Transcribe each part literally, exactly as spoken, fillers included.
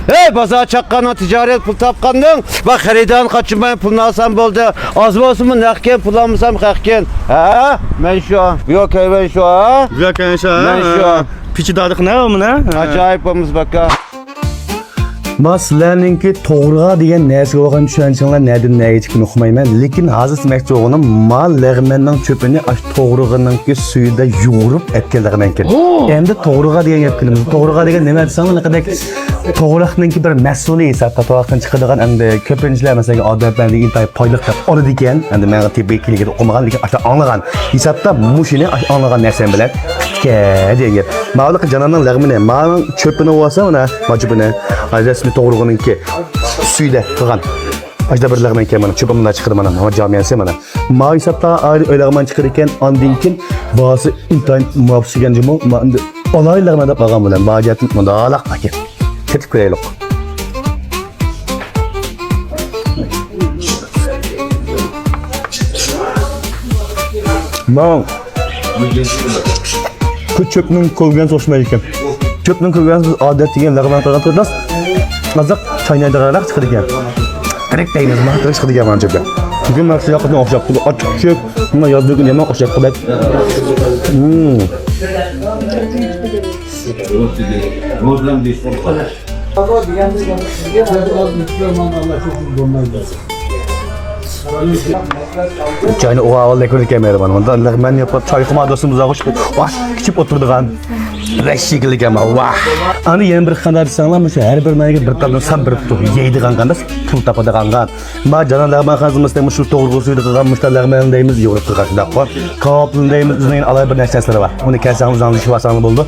ھەي، بازار چاققاننىڭ تىجارەت پۇل تاپقاننىڭ، بار خېرىدارنى قاچۇرماي پۇلنى ئالسام بولدى. ئاز بولسىمۇ نەقكەن، پۇل ئالمىسام خەقكەن. ھە؟ مەن شۇ. يوق، ھەي، مەن شۇ، ھە؟ يوق، ھەي، شۇ، ھە؟ مەن شۇ. پىچى دادىق نە ئۇ مانا؟ ئاجايىپ بولمىسا باكا. ما سىلەرنىڭكى توغرىغا دېگەن نەرسىگە بولغان چۈشەنچىڭلار نەدىن نەگىچە ئۇقمايمەن، لېكىن ھازىر دېمەكچى بولغىنىم، ما لەغمەننىڭ چۆپىنى ئاشۇ توغرىغىنىڭكى سۈيىدە يۇغۇرۇپ ئەتكەن لەغمەنكەن. ئەمدى توغرىغا دېگەن گەپكە كېلىمىز. توغرىغا دېگەن نېمە دېسەڭلار، نەقەدەك توغراقنىڭكى بىر مەھسۇلى ھېسابتا، توغراقتىن چىقىدىغان، ئەمدى كۆپىنچىلەر مەسىلەن ئادەتتە ئىنتايىن پايدىلىق دەپ ئالىدىكەن. ئەمدى مەن تېببىي كلىنىكىدا ئوقۇمىغان، لېكىن ئاشۇ ئاڭلىغان ھېسابتا مۇشۇنى ئاشۇ ئاڭلىغان نەرسەم بىلەن دېگەن گەپ. ماۋۇلۇق جاناننىڭ لەغمىنى، مانىڭ چۆپىنى بولسا مانا، ما چۆپىنى، رەسمىي توغرىغىنىڭكى سۈيىدە قىلغان. ئاشۇنداق بىر لەغمەن ئىكەن مانا، چۆپ ئۇنداق چىقىدۇ مانا، مانا جامىيەسى مانا. ما ھېسابتا ئايرى ئۆي لەغمەن چىقىدىكەن، ئاندىن كېيىن باھاسى ئىنتايىن مۇۋاپىق چۈشكەن جۇمۇ، ما ئەمدى ئالاھىدە لەغمەن دەپ قالغان بىلەن، باجەتتىن مۇنداقلاق ئاكەن. كېتىپ كۆرەيلۇق. ماڭ. بۇ چۆپنىڭ كۆرگەنسى ئوخشىمايدىكەن. چۆپنىڭ كۆرگەنسى بىز ئادەتتىكى لەغمەن قىلغان تۇرىمىز. ئازراق چاينايدىغانراق چىقىدىكەن. تىرىك دەيمىز، ما تىرىك چىقىدىكەن مانا چۆپكە. بۈگۈن مەن سىزگە ئوخشاپ تۇرىدۇ. ئاچچىق چۆپ، مانا يازدىكى يامان ئوخشاپ تۇرىدۇ. مم. چاينى ئۇغا ئاۋۋال دەكۈردى كەلمەيدۇ مانا. مۇنداق لەغمەن ياپقان چاي قىلما دوستۇم، ئۇزاق ئىچىپ، ۋاھ، ئىچىپ ئولتۇرىدىغان. ۋەھشىي كېلىدىكەن، ۋاھ. ئانا يەنە بىر قانداق دېسەڭلار، مۇشۇ ھەر بىر ناھىيەگە بىر تالدىن سان بېرىپ تۇرۇپ يەيدىغان قانداق پۇل تاپىدىغانغا. ما جانان لەغمەنخانىسى مۇشۇ توغرىغا سۈيىدە قىلغان مۇشۇنداق لەغمەننى دەيمىز، يۇغۇرۇپ قىلغان شۇنداققۇ. كاۋاپلىنى دەيمىز، ئۆزىنىڭ ئالاھىدە بىر نەرسىلىرى بار. ئۇنى كەلسەڭ ئۆزىڭىز ئىچىۋالساڭلار بولىدۇ.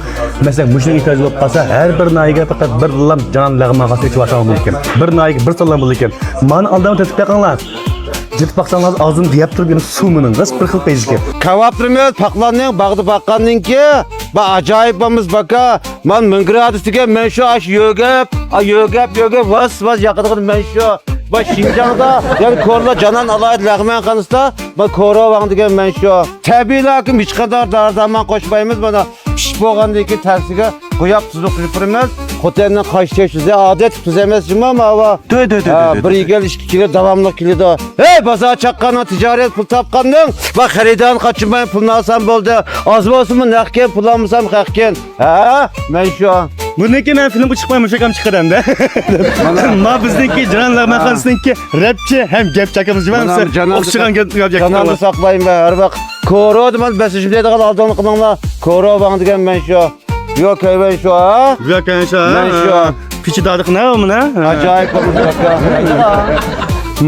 مەسىلەن، مۇشۇنىڭ ئېھتىياجى بولۇپ قالسا، ھەر بىر ناھىيەگە پەقەت بىرلام جانان لەغمەنخانىسى ئىچىۋالساڭلار بولىدىكەن. بىر ناھىيەگە بىر سانلام بولىدىكەن. مانا ئالدىمغا تېتىپ بېقىڭلار. تېتىپ باقساڭلار ئاغزىمدا يەپ تۇرۇپ يەنە سۇ مېنىڭ. راست بىر خىل پەيزىكەن. كاۋاپلىرىمىز پاقلاننىڭ باغدا باققاننىڭكى، با ئاجايىپ بولمىسا باكا. مەن مىڭ گرادۇس دېگەن مەن شۇ، ئاشۇ يۆگەپ، ئا، يۆگەپ، يۆگەپ، ۋاس، ۋاس ياقىدىغان مەن شۇ. ۋە شىنجاڭدا يەنە كورلا جانان ئالاھىدە لەغمەنخانىسىدا مەن كورا ۋاڭ دېگەن مەن شۇ. تەبىئىيلا ھېچقانداق دارى دەرمان قوشمايمىز. مانا پىشىپ بولغاندىن كېيىن تەرسىگە قويۇپ تۇزلۇق قىلىپ بېرىمىز. خوتەننىڭ قاشتېشى تۇزى، ئادەتتىكى تۇز ئەمەس جۇما ماۋۇ. دۆ، دۆ، دۆ، ھە، دۆ، دۆ، بىر دۆ. يېگەن ئىككى كىلو داۋاملىق كېلىدۇ. ھەي، بازار چاققاننىڭ تىجارەت پۇل تاپقاننىڭ، بار خېرىدارنى قاچۇرماي پۇلنى ئالسام بولدى. ئاز بولسىمۇ نەقكەن، پۇل ئالمىسام خەقكەن. ھە، مەن شۇ. بۇندىن كېيىن مەن فىلىمغا چىقماي مۇشۇ يەرگە چىقىدۇ ئەمدى. مانا. ما بىزنىڭكى جانان لەغمەنخانىسىنىڭكى رەپچى ھەم گەپچى ئاكىمىز جۇما. مانا جانان، ئوخشىغان گەپ، گەپ، گەپ جاناننى ساقلايمەن ھەر ۋاقىت. كورو دېمەن، بەسلىشىپ دەيدىغان ئالدىڭلار قىلىڭلار. كورو ۋاڭ دېگەن مەن شۇ. يوق، ھەي، مەن شۇ، ھە؟ يوق، ھەي، شۇ، مەن ھە؟ شۇ. پىچى دادىق نە ئۇ مانا؟ ئاجايىپ بولمىدى، ئاكا.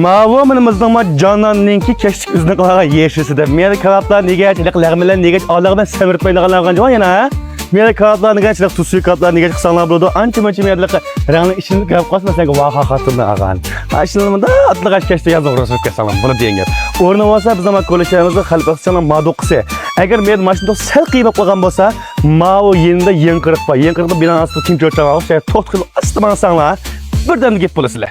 ماۋۇ مانا بىزنىڭ ما جاناننىڭكى كەچلىك ئۆزىنىڭ قىلغان يېشىسى دەپ. مەيلى كاۋاپلار نېگەچ، لەغمەنلەر نېگەچ، ئالىغا مەن سەمرىپ بەرمەيدىغانلار جۇما يەنە، ھە؟ مەيلى كاۋاپلار نېگەچ، تۇز سۈيى كاۋاپلار نېگەچ قىلساڭلار بولىدۇ. ئانچە مۇنچە مەيلى رەڭنىڭ ئىچىنى كۆرۈپ قالسا، مەسىلەن، ۋاھا خاتىرىنى ئالغان. ئاشۇنى مۇنداق ئاتلىغاچ كەچتە يازغا ئۇرۇشۇپ كەتسەڭلار بولىدۇ دېگەن گەپ. ئورنى بولسا بىزنىڭ ما كوللېكسىيەمىزدە خەلق ئىقتىسادىنىڭ ما دوققىسى. ئەگەر مەيلى ماشىنا سەل قىيماپ قالغان بولسا، ماۋۇ يېنىدا يېڭىقىرىق بار. يېڭىقىرىقتا بىنانىڭ ئاستىدا تىنچ ئۆتەڭ ئوخشايدۇ. توختىغىلى ئاستا ماڭساڭلار، بىردەمدە گەپ بولىسىلەر.